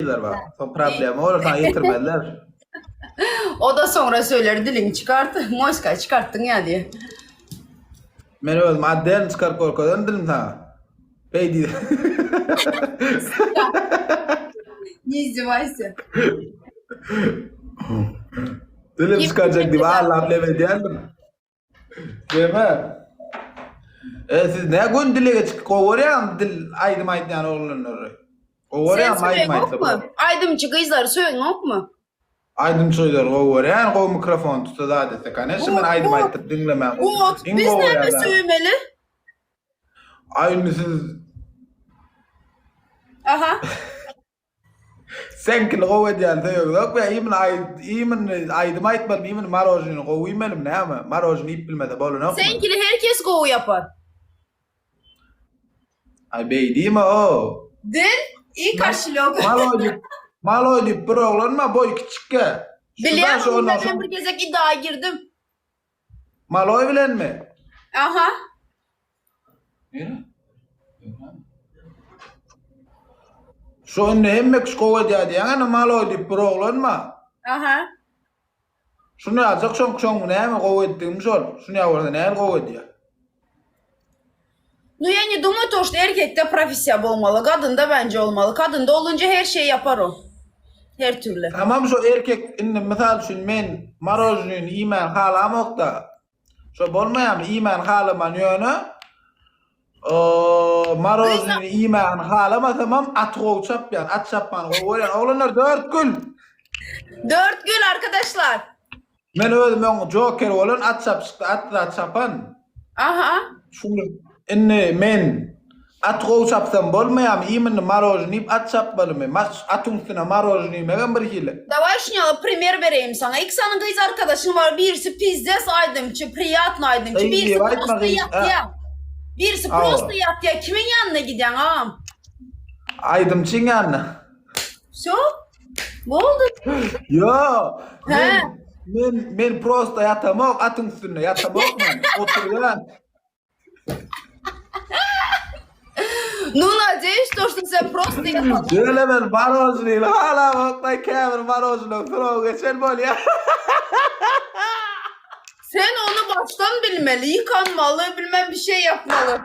Gyzlar bar. Soň problema bolar saňa ýetirmezler. O da soňra söyler diliňi çykart, moýska çykartdyň ýa diýe. Men özüm otdelny çykaryp görkezerin dilim saňa. Beý diý. Ne izdevayся. Dilim çykarjak diýip allap lem edýändim. Deme. E siz ne gün dilege çykyp gowarýaň dil aýdym aýdýan oglanlary. Sen Gowarýaň aýdym aýtsa. söýeňokmy? Aýdymçy gyzlary söýeňokmy? Aýdymçy gyzlary gowarýan, gowy mikrofon tutsa zat etse. Koneşno men aýdym aýtdyp diňlemän. Ot, Iň biz gowy näme görýän zat. söýmeli? Aý indi siz Aha. Seňkini gowy edýän söýegzok we iýmini aýt iýmini aýdym aýtmalymy iýmini marožnyny gowy iýmelimi näme marožny iýip bilmese bolanokmy. Seňkini her kes gowy ýapar. Aý beý diýme o. Dil i koşelok. Maloý diýip maloý diýip bir oglan bar boýy kiçikge. Bilýän ondan men bir gezek iddia girdim. Maloý bilenmi? Aha. Nire? Şu indi hemme kişi gowy edýär diýýäň, ana maloý diýip bir oglan bar. Aha. Şuny ýazjak şoň şoň näme gowy etdigim şol. Şuny ýa bolsa näme gowy edýär? Nu ya ne думаю то, что erkekde professiýa bolmaly, gadynda bence olmaly. Kadynda olunca her şeyi yapar o. Her türlü. Tamam şo erkek indi mysal üçin men marožnyny iýmän halamokda. Şo bolmaýarmy iýmän halaman ýöne marožnyny iýmän halamasamam aty gowy çapýan at çapmany gowy görýän oglanlar 4 gül. 4 gül arkadaşlar. Men özüm öň joker bolan at çapyşykda at zat çapan. Aha. Şuny indi men at gowy çapsam bolmaýarmy imенно marožny iýip at çapmalymy? Mas atyň üstüne marožny iýmegem bir hili. Daway şuňa primer bereýin saňa. Iki sany gyz arkadaşyň bar birisi pizdes aýdymçy priýatny aýdymçy Gyz birisi diýip aýtma prosta gyz. ýatýa. Birisi Hawa. prosta ýatýa kimiň ýanyna gidýäň agam? Aýdymçyň ýanyna. Wsё? Boldy. Ýo, Hä? men men men prosta ýatamok atyň üstünde ýatamok men. Oturýan. Nu, надеюсь, то, что sen prosta ýatamok. Ýöne men marožnyny halamok, käbir marožnyň suragy geçen bolýar. Sen onu baştan bilmeli, yıkanmalı, bilmem bir şey yapmalı.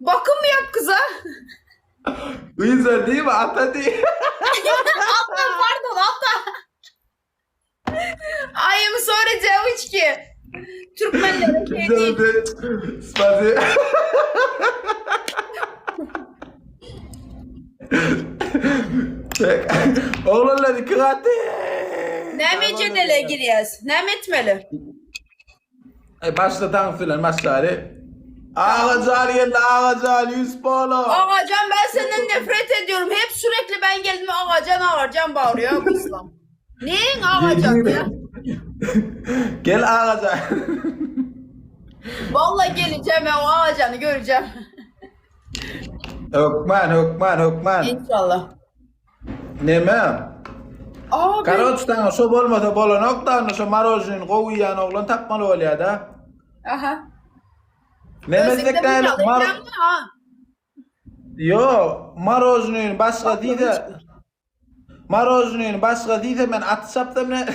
Bakım yap kıza. Gyza diýme, ata diý. Ata, pardon, ata. I am sorry, девочки. Türkmenlere şey değil. Spasi. Oglanlar iki gaty. Näme jedele girýäs? Näme etmeli? Ay başla tans bilen başlary. Agajan geldi Agajan 100 polo. Agacan ben senden nefret ediyorum. Hep sürekli ben geldim Agacan Agacan bağırıyor bu İslam. Neyin Agacan ya? Gel Agajan. Vallahi geleceğim ben o Agacan'ı göreceğim. Hökman hökman hökman. İnşallah. Neme? Abi. Karoç sana şo bolmasa bolanok da şo marojnyny gowy iýen oglan tapmaly bolýar-da. Aha. Neme Özüňde etsek däl, bir mar ýaly ha. Ýo, marojnyny başga diýse Marojnyny başga diýse men at çapsam ne?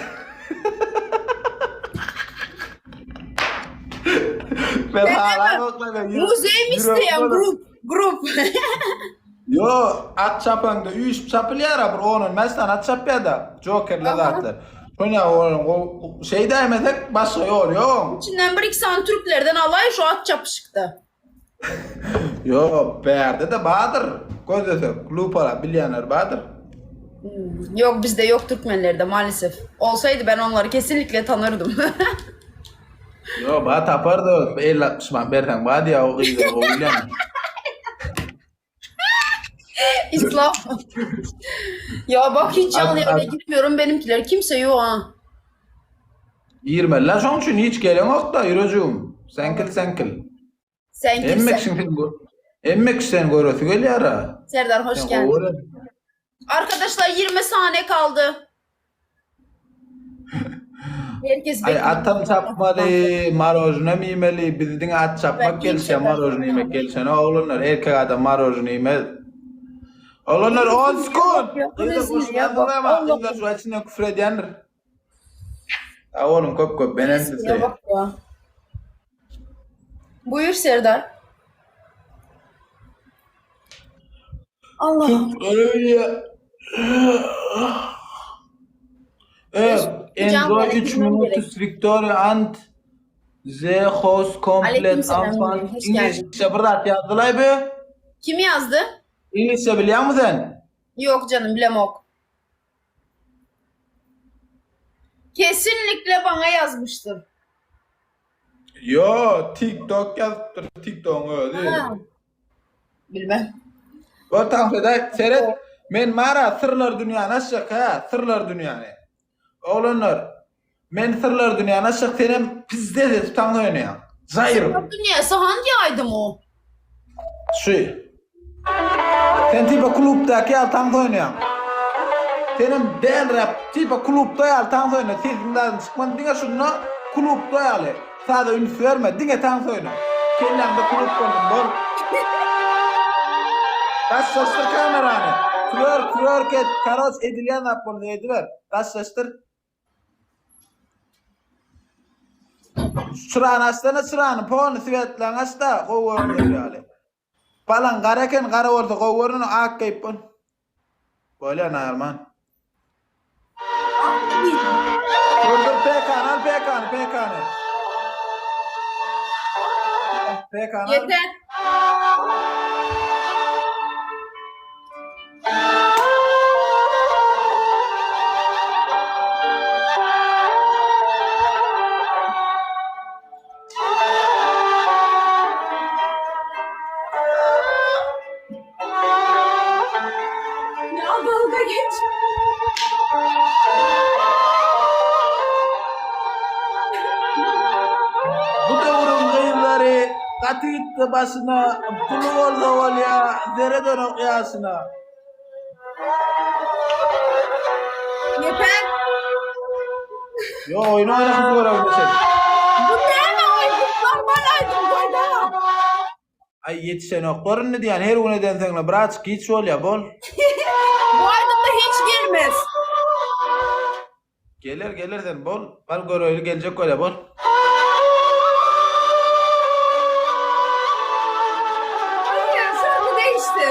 Men halamok men. Muzeý mi isleýän grup, grup. Ýo, at çapaňda üýşüp çapylýar-a, bir on-on bäş sany at çapýar-da, jokerler zatlar. Şoň ýaly olaryň gowy şeýdäýmesek başga ýoly ýok oň. Içinden bir-iki sany türklerden alaý şu at çapyşykda. Ýok, bärde-de bardyr, gözlesek, lupalap bilýänler bardyr. Ýok, bizde ýok türkmenlerde maalesef. Olsaydy ben onlary kesinlikle tanırdym. Ýok, bar tapardy, 50-60 manat berseň bar diýýär, o gyzlar gowy bilýän. İslam. Ya bak hiç canlı At- yayına at- girmiyorum benimkiler. Kimse yok ha. Girmeliler şoň üçin hiç geleňok-da ýürejigim. Seňkil seňkil. Sen Hemme kimsin? kişiň seni gör. Hemme kişi seni göresi gelýär-ä. Serdar hoş Sen geldin. gowy görýän. Arkadaşlar 20 saniye kaldı. Herkes Ay bekliyor. atam çapmaly, marojnam iýmeli. Biz diňe at çapmak Ben gelişýär, iýmeyeceğim. marojny iýmek gelişenok oglanlar. Erkek adam marojny iýmez. Oglanlar 10 sekund. Yok, Gyzlar resmi goşulýandyr yok. ama Allah. gyzlar şu içinden küfür edýändir. Sag boluň köp köp men hem sizi Ya bak ya. Buyur Serdar. Allah. Öyle. Evet, Hocam, Enzo 3 gerek. minutus Victoria and the host complete Aleykümselam, anfang. hoş geldin. İngilizce bir zat ýazdylaý bu. Kim yazdı? İngilizce bilýärmi sen? Yok canım bilemok. Kesinlikle bana yazmıştır. Yo, TikTok ýazypdyr, TikTokyň özi. Ha. Bilmem. Bol taňsyda seret, men mara syrlar dünýäni açjak ha, syrlar dünýäni. Oglanlar, men syrlar dünýäni açjak, senem pizde edip taňsa oýnaýaň. Zaýyr. Dünyası hangi aydım o? Şu. Sen tipa klubdaky ýaly taňsa oýnaýaň. Senem däl rap, tipa klubda ýaly taňsa oýna, sesiň dadyny çykman, diňe şunda klubda ýaly. Saza üns berme, diňe tans oýna. Kelläňde klub bolsun, bol. Daşlaşdyr kamerany. Twerk, twerk et, karoç edilýän zat bolsa ediber. Daşlaşdyr. Çyrany açsana çyrany, polny swetleňi aç-da, gowy görüner ýaly. Balaň gara eken, gara bolsa gowy görüner, ak geýip bol. Bolýar Narman. Dur dur PK-ny al PK-ny PK-ny. PK-ny al. Yeter. Ya dalga geç. Bu döwrüň gyzlary gaty gitdi başyna, puly bolsa bolýa, seredenok ýaşyna. Yeter. Yo oýun oýnasyn görevde sen. Bu näme aýdym? Normal aýdym goýda. Aý ýetişenoklar indi diýýän her gün edenseňle biraz giç bolýa bol. Bu aýdymda hiç gelmez. Geler geler sen bol. Bar göreýli geljek bolýa bol. Hayır, şarkı değişti.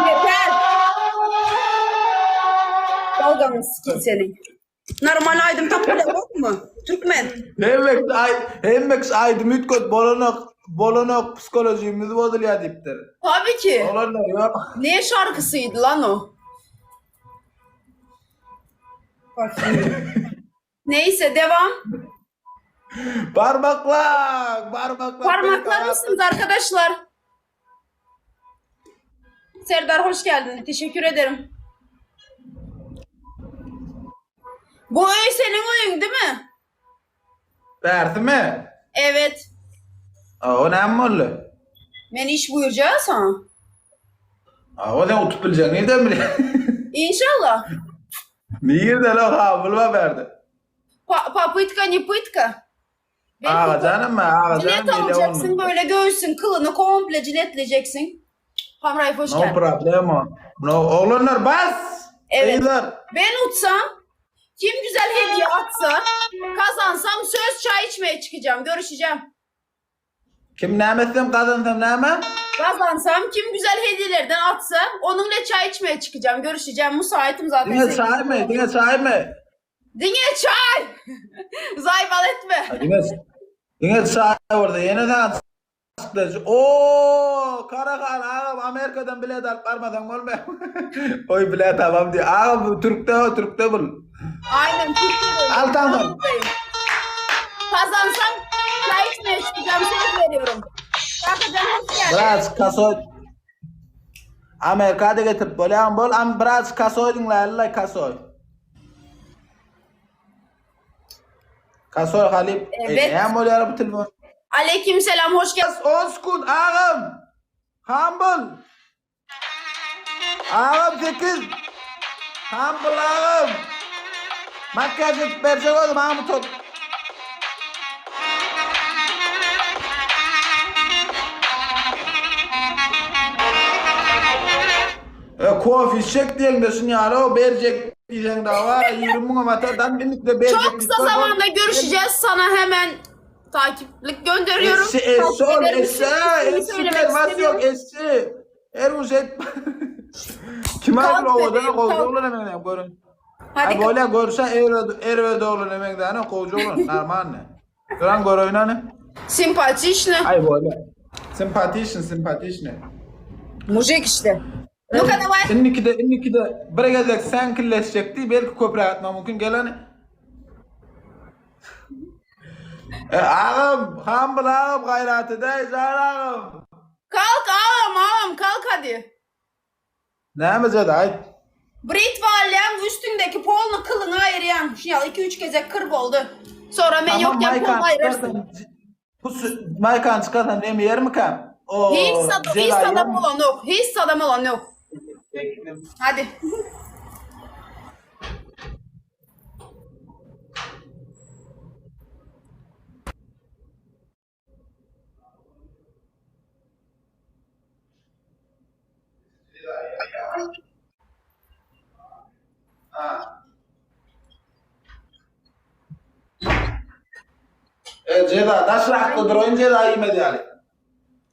Yeter. Dalganı sikin senin. Normal aýdym tapyp bilemok mu? Türkmen. Hemmek aý hemmek aýdym üýtget bolanok bolanok psikolojimiz bozulýar diýipdir. Tabii ki. Oglanlar ýok. Ne şarkısıydı lan o? Neyse devam. Barmaklar, barmaklar. Parmaklar mısınız arkadaşlar? Serdar hoş geldin. Teşekkür ederim. Bu öy senin oyun değil mi? Bärsi mi? Evet. A, o näme boldy? Men iş buyuracağız sana. A, o sen utup biljek nirden bilýän? İnşallah. Nirden o ha, bulma berdi. Pa popıtka ne pıtka. Belki Aga canım aga Cilet canım hile alacaksın olmaz. böyle göğsün kılını komple ciletleyeceksin. Hamrayf hoş No geldin. problemo. No, oglanlar bas. Evet. Gyzlar. Ben utsam, kim güzel hediye atsa, kazansam söz çay içmeye çıkacağım, görüşeceğim. Kim näme etsem kazansam näme? Kazansam kim güzel hediyelerden atsa onunla çay içmeye çıkacağım, görüşeceğim. Müsaitim zaten. Diňe Sekiz- çaý my? Diňe çaý my? Diňe çay! Zaybal etme. Diňe diňe çaý bolsa ýene saňa çykdajy. Oo, Karahan agam Amerikadan bilet alyp barmasaň bolmaýar. Oý bilet tamam diýýär. Agam bu türkde o türkde bul. Aynen Türkiye'de. Al tamam. Kazansam çay içmeye çıkacağım söz veriyorum. Kakacan hoş geldin. Biraz kasoý Amerikada getirip bolýan bol, am biraz kasoý diňläýeli kasoý. Kasoý halyp. Evet. E, näme bolýar bu telefon? Aleyküm selam hoş geldin. 10 sekund agam. Humble. Agam 8. Humble agam. Makyaj edip berjek oldum agam top. E, kofe içecek diýelim de şun ýaly o berjek diýseň dagy bar 20 müňe batar dan binlikde berjek Çok kısa zamanda görüşeceğiz. Sana hemen takiplik gönderiyorum. Eşi eşi Takip ol ederim. eşi İsmini eşi söylemek pervas yok istemiyorum. eşi. Er ujet. Kim Kalk aýdyr owadan bebeğim, gowja kalk. bolan hemen görün. Hadi Ay bolýa görse er erwe doglan hemen däne gowja bolan normal ne. Duran göreýin hany. Simpatiçni. Ay bolýa. Simpatişni simpatişni. Mujik işte. Nu-ka davay. Indikide indikide bir gezek sen killeşjekdi belki köpräk atmak mümkin gelen. E, agam, humble agam gaýrat edäý jan agam. Kalk ağam ağam kalk hadi. Näme jedi aýt. Britva alýaň üstündeki polny kylyňy aýyrýaň. Şu ýaly 2-3 gezek kyrp oldy. Sonra men Tamam ýokken maýkan poluny aýyrarsyn. çykarsan bu maýkan çykarsan neme ýermikäm? O Hiç sadam, hiç ceza sadam ýermi? olan yok. Hiç sadam olan yok. Hadi. E, ceza daşrakda duran ceza iýmedi ýaly.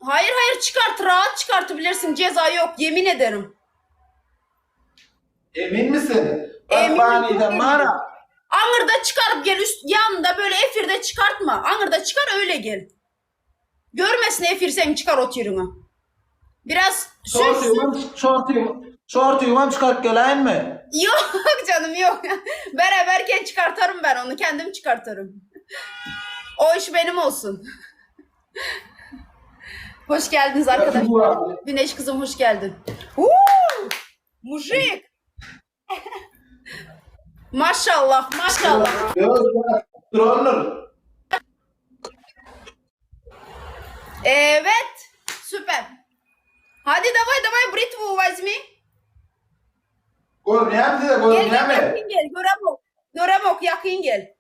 Hayır hayır çıkart rahat çıkartabilirsin. Ceza yok yemin ederim. Emin misin? Bak Eminim, bana çok iden eminim. mara. Angırda çıkarıp gel üst yanında böyle efirde çıkartma. Angırda çıkar öyle gel. Görmesin efir sen çıkar o tirini. Biraz sür sür. Şortyňam, şortyň, şortyňam çykaryp geläýinmi? Yok canım yok. Beraberken çıkartarım ben onu. Kendim çıkartarım. O iş benim olsun. Hoş geldiniz arkadaşlar. Güneş kızım hoş geldin. Uuu! Mujik! Maşallah maşallah. Duranlar. Evet. Süper. Hadi davay davay britvu возьми. Görünýärmi size Gel gel görünýärmi? yakın gel. Görem ok. Görem ok yakın gel.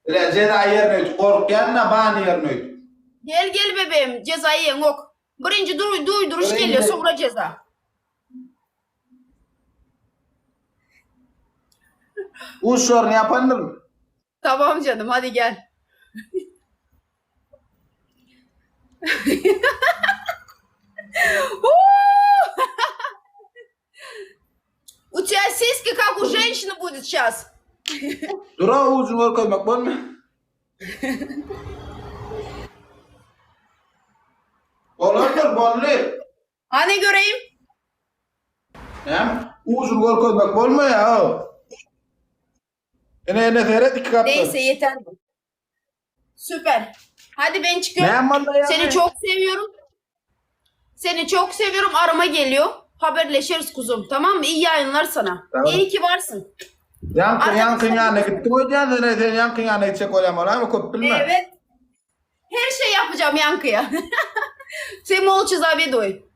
Ile ceza ýerine korkýan bany ýerine. Gel gel bebeğim cezayı yen ok. Birinci dur, duyduruş Birinci- geliyor sonra ceza. Uşlaryny ýapandyr. Tamam canım hadi gel. У тебя сиськи как у женщины будет сейчас. Dura ujuny görkezmek bolmy? Bolandyr, bolly. Hani göreyim? Näme? Ujuny görkezmek bolma ya. Ene ene seret iki kapı. Neyse yeter bu. Süper. Hadi ben çıkıyorum. Näme vallahi ya? Seni çok seviyorum. Seni çok seviyorum. Arama geliyor. Haberleşiriz kuzum. Tamam mı? İyi yayınlar sana. Tamam. İyi ki varsın. Yankın yankın Arkadaşlar- ýanyna gitdim öýdýän sen sen yankın ýanyna gitjek bolýan bolarmy köp bilme. Evet. Her şey yapacağım yankıya. Sen молча завидуй.